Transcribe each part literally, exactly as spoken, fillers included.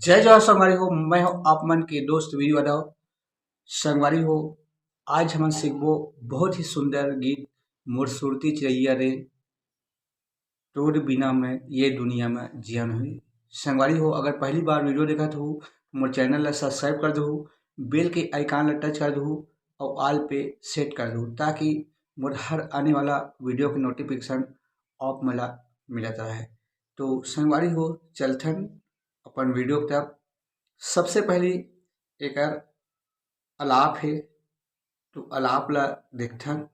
जय जोहार संगवारी हो, मैं हूं आप मन के दोस्त वीरू यादव। संगवारी हो, आज हमन सीखबो बहुत ही सुंदर गीत मोर सुरती चिरैया रे, तोर बिना मैं ये दुनिया में जिया नहीं। संगवारी हो, अगर पहली बार वीडियो देखत हो, मोर चैनल ला सब्सक्राइब कर दहू, बेल के आइकन ला टच कर दहू और ऑल पे सेट कर दहू, ताकि मोर हर आने वाला वीडियो के नोटिफिकेशन आप मन ला मिलत रहे। तो संगवारी हो, चलथन अपन वीडियो की तरफ। सबसे पहली एकर अलाप हे, तो अलाप ला देखथन।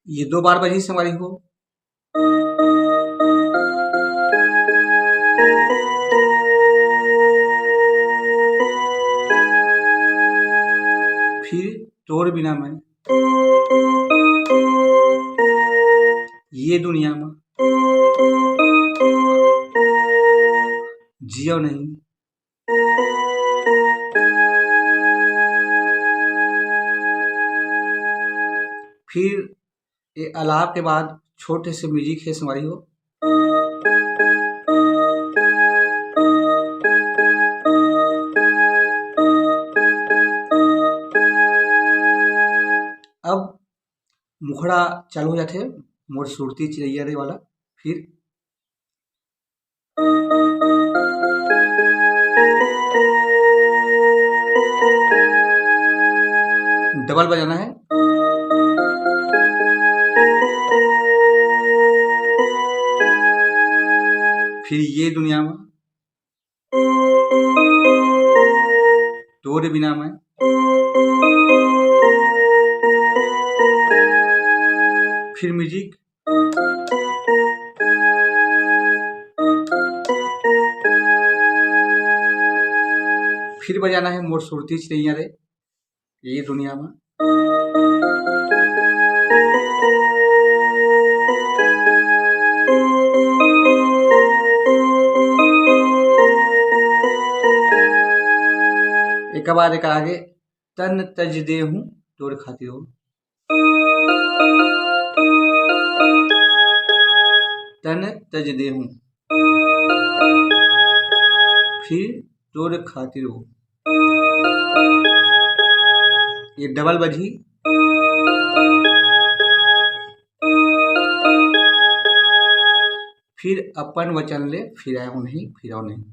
ये दो बार बजी संगवारी हो। फिर तोर बिना मैं ये दुनिया में जियो नहीं। फिर ये अलाप के बाद छोटे से म्यूजिक है संगवारी हो। अब मुखड़ा चालू हो जाथे मोर सुरती चिरैया रे वाला। फिर डबल बजाना है। फिर ये दुनिया में तोरे बिना मैं। फिर म्यूजिक। फिर बजाना है मोर सुरती चिरैया रे ये दुनिया में। एक बार एक आगे, तन तज दे हूँ तोर खातिर हो। तन तज दे हूँ फिर तोर खातिर हो। ये डबल बजी। फिर अपन वचन ले फिराओ नहीं, फिराओ नहीं।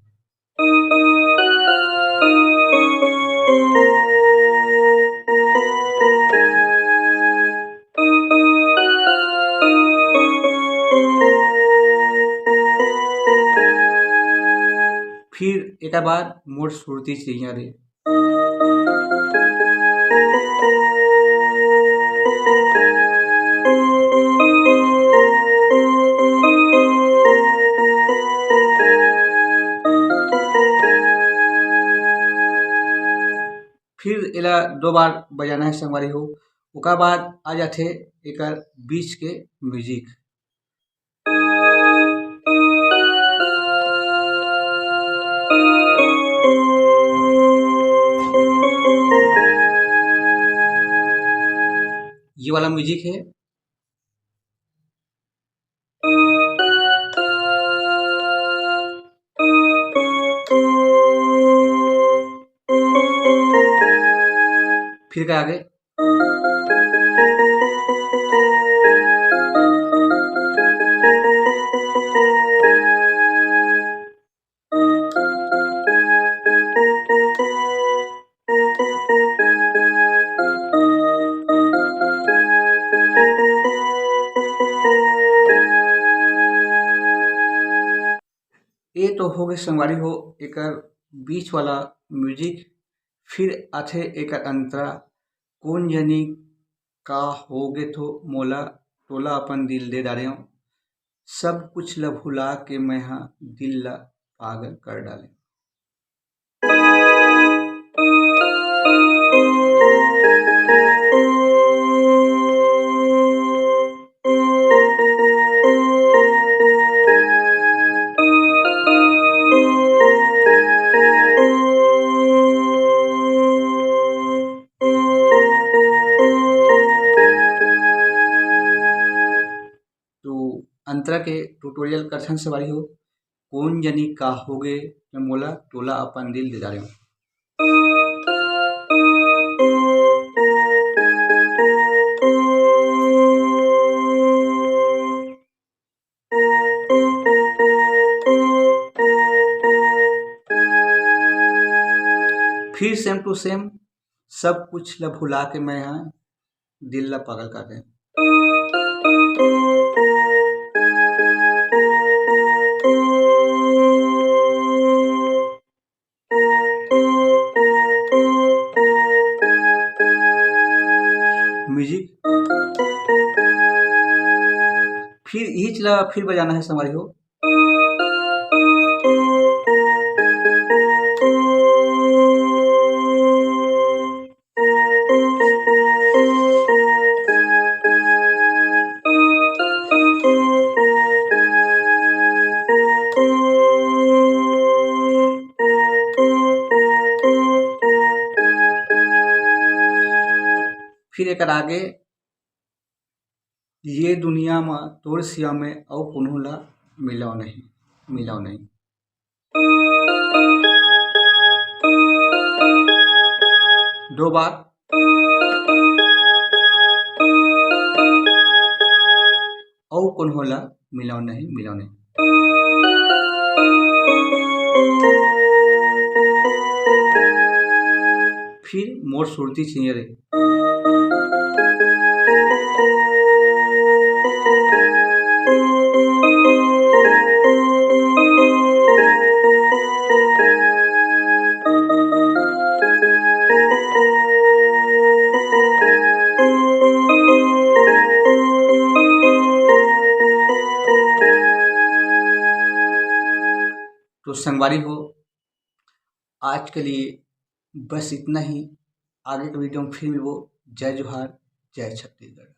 फिर एक बार मोर सुरती चिरैया रे। फिर एला दो बार बजाना है संगवारी हो। ओकर बाद आ जाथे एकर बीच के म्यूजिक। ये वाला म्यूजिक है। फिर का आगे। ये तो हो गए संगवारी हो एकर बीच वाला म्यूजिक। फिर आथे एकर अंतरा, कोन जनी का होगे थो मोला, तोला अपन दिल दे डारेंव। सब कुछ ल भुला के मैं हा दिल ल पागल कर डालेंव। अंतरा के ट्यूटोरियल करथन संगवारी हो। कोन जनी का होगे, मैं मोला टोला अपन दिल दे डारे हूँ। फिर सेम टू सेम सब कुछ ला भुला के मैं हा दिल ला पागल कर दे। म्यूजिक फिर इही चीज ला फिर बजाना है संगवारी हो। फिर एकर आगे, ये दुनिया म तोर सिवा में अउ कोनो ला मिलव नहीं, मिलव नहीं। दो बार। अउ कोनो ला मिलव नहीं, मिलव नहीं। फिर मोर सुरती चिनिया रे। तो संगवारी हो, आज के लिए बस इतना ही। आगे के वीडियो में फिर मिलबो। जय जोहार, जय छत्तीसगढ़।